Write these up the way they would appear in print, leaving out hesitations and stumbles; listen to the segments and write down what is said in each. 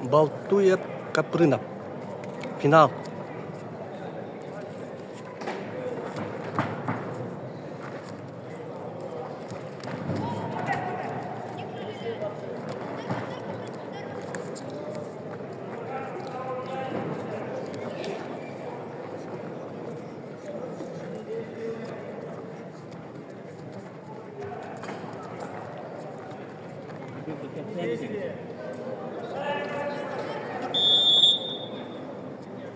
Балтуев Капрынов. Финал.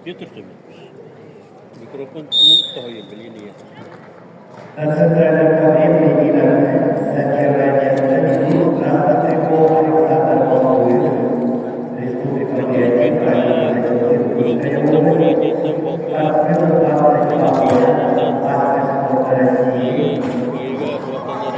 Петр Семенович, микрофон тоһуйан билигин ийэ. На центральном ковре поединок за первое место идут красный трико Александр Балуев, Республика Быһылтатыттан Бурятияттан Болтуев уонна Кыйманаттан мастер спорта России. Биһиги уотаннар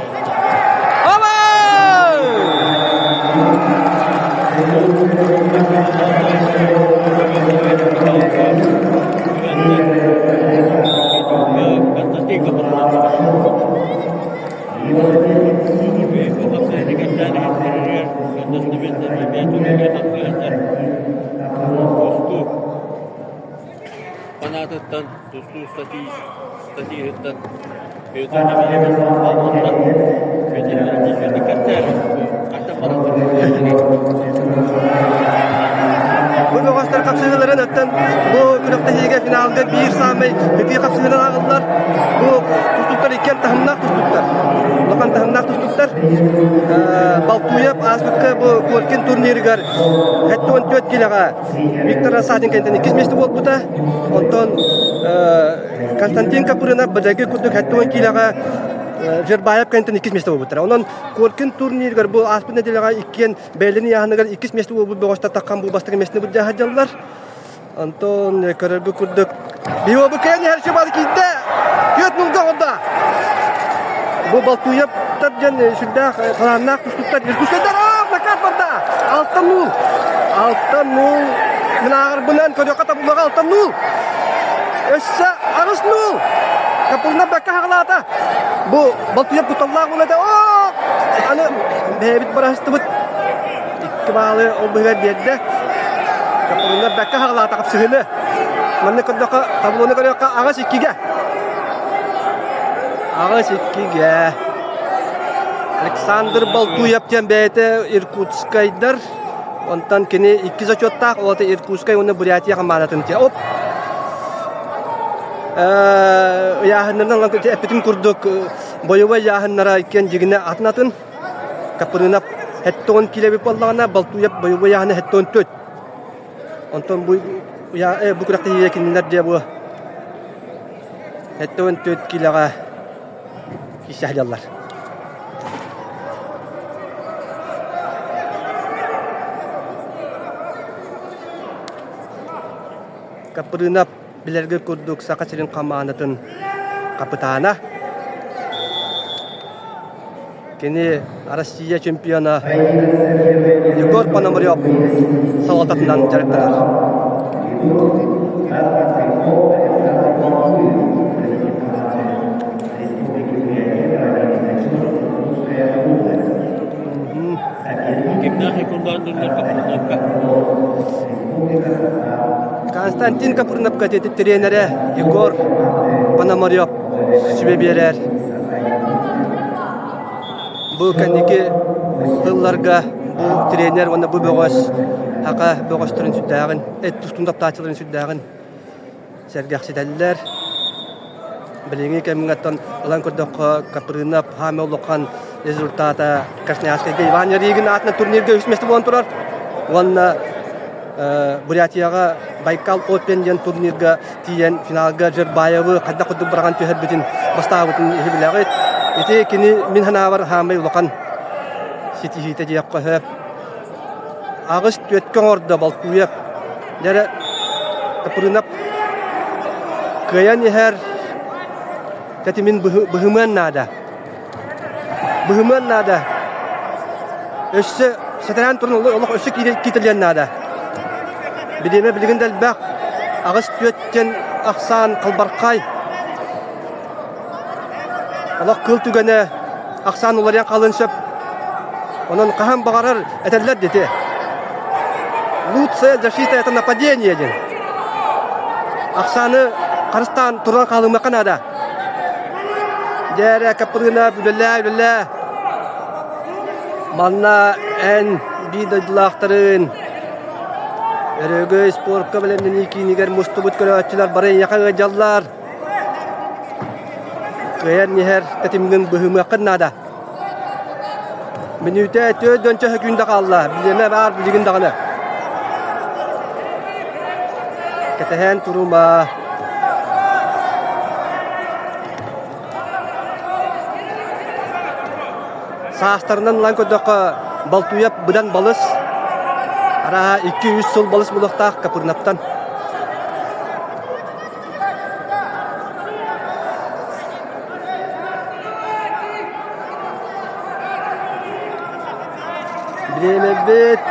Фанатыттан, тустуу статиһыттан Петр Николаевич Павловтан Петр Николаевич кэпсээн хантан баран Бу бөҕөстөр хапсыһыыларын өттөн бу күрэхтэһиигэ финалга биир саамай ытыы хапсыһыынан ааҕыллар. Бу тустууктар иккиэн таһымнаах тустууктар. Улахан таһымнаах тустууктар. Балтуев ааспыкка бу Коркин турнирыгар 74 килоҕа Виктор Рассадин кэнниттэн иккис миэстэ буолбута. Онтон Константин Капрынов быдьагы курдук 70 килоҕа Жербаев кэнниттэн иккис миэстэ буолбуттара. Онон Коркин турнирыгар бу ааспыт нэдиэлэҕэ иккиэн бэйэлэрин ыйааһыныгар иккис миэстэ буолбут бөҕөстөр таххан бу бастакы миэстэни былдьаһа сылдьаллар. Антон көрөргө курдук Биобу кээн иһэр чубалы киирдэ. Түөрт нулга оҥордо. Бу Балтуевтар диэн сүрдээх талааннаах тустуктар Иркутскайдар аа накат барда. 6-0. 6-0. Мин ааҕарбынан көрүөххэ табыллаҕа 6-0. Өссө 8-0. Капылына бэккэ хаҕалаата. Бу Балтуев кутталлаах буолла этэ. Оо! Аны бэйэбит бараһыстыбыт. Икки баалы ол быһыгар биэрдэ. Капылына бэккэ хаҕалаата хапсыһыны. Манна көрдөххө, таблону көрүөххэ аҕыс иккигэ. Аҕыс иккигэ. Александр Балтуев диэн бэйэтэ Иркутскайдар. Онтон кини икки зачеттаах, ол ата Иркутскай уонна Бурятия хамаандатын оп ыйааһыннарынан эппитим курдук бойобуой ыйааһыннара иккиэн дьигинэ атын-атын. Капрынов 70 килэбит буоллаҕына, Балтуев бойобуой ыйааһына 74. Онтон бу бу күрэхтэһиигэ кинилэр дьэ бу 74 килэҕэ киирсэ сылдьаллар. Капрынов билэргэ курдук Саха сирин хамаандатын хапытаана. Кини Россия чемпиона Егор Пономарев салалтатынан дьарыктанар. Кимнээх курдаандырдар Капрыновка? Константин Капрыновка тренерэ Егор Пономарев сүбэ биэрэр. Бу кэнники сылларга бу тренер уонна бу бөҕөс саха бөҕөстөрүн сүрдээҕин, эт тустун таптааччыларын сүрдээҕин сэргэхситэллэр. Билиҥҥи кэмҥэ оттон ылан көрдөххө, Капрынов хаамыы улахан результата Красноярскайга Иван Ярыгин аатынан турнирга үс миэстэ буолан турар. Уонна Бурятияҕа Байкал Open диэн турнирга тиийэн финалга Жербаевы хайдах курдук быраҕан түһэрбитин бастаабытын иһи билэҕит. Ити кини мин санаабар хаамай улахан ситиһиитэ диэххэ сөп. Аҕыс түөткэ оҥордо Балтуев. Дьэ Капрынов кыайан иһэр тэтимин быһымыан наада. Быһымыан наада. Өссө сэтэрээн туран олох өссө киирэлиэн наада. Бириэмэ билигин да элбэх. Аҕыс түөттэн ахсаан халбархай. Олох кыл түгэнэ ахсаан уларыйан хаалыан сөп. Онон хаһан баҕарар этэллэр дити. Лучшая защита это нападение диэн. Ахсааны харыстаан туран хаалымыахха наада. Дьээрэ Капрына үлэлээ үлэлээ. Манна эн биир дойдулаахтарын Өрөгөй спорка бэлэмнэнии киинигэр мустубут көрөөччүлэр бары эйиэхэ ыалдьаллар. Кыайан иһэр тэтимҥин быһымыаххын наада. Мүнүүтэ 40 сөкүүндэ хаалла. Билиэмэ баар билигин даҕаны. Кэтэһэн турума. Саастарынан ылан көрдөххө, Балтуев быдан балыс. Арааһа 2-3 сыл балыс буолуохтаах Капырнаптан. Бириэмэбит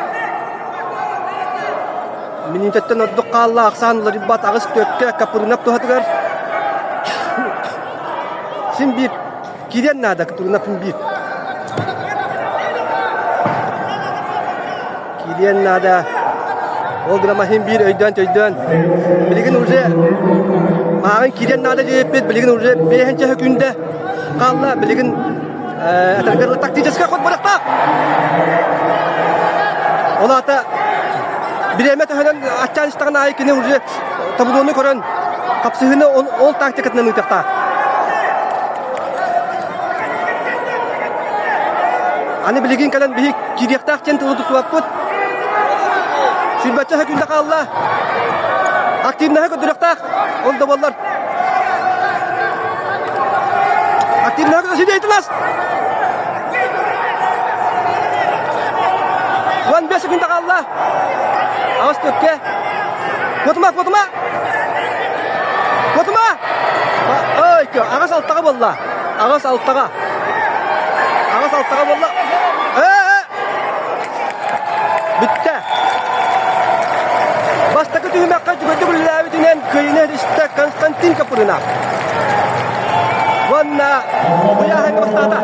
мүнүүтэттэн ордук хаалла ахсаан уларыйбат аҕыс түөрткэ Капрынов туһатыгар син биир киириэн наада Капрынов син биир Киириэн наада. Ол гынан иһин биир өйдөөн-төйдөөн билигин уже мааҕын киириэн наада диэбиппит билигин уже биэһинчэ сөкүүндэ хаалла билигин этэргэ тактическай ход барахтаах. Ол аата бириэмэ төһөнөн аччаан истэҕин аайы кини уже таблону көрөн хапсыһыыны ол тактикатынан ыытыахтаах. Аны билигин кэлэн биһи киириэхтээх диэн тылы туттубаппыт. Сүүрбэччэ сөкүүндэ хаалла. Активнаһы көрдөрүөхтээх. Ол да буоллар. Активнаһы көрдөрүөхтээх. Сидейтилас! 15 секунда хаалла. Аҕыс төккө. Куотума, куотума! Куотума! Ой, аҕыс алтаҕа буолла. Аҕыс алтаҕа. Аҕыс алтаҕа буолла. Ээ! Бүттэ. Бастакы түһүмэххэ үчүгэйдик үлэлээбитинэн кыайыыны истэ Константин Капрына. Уонна Уйааһыҥҥа бастаата.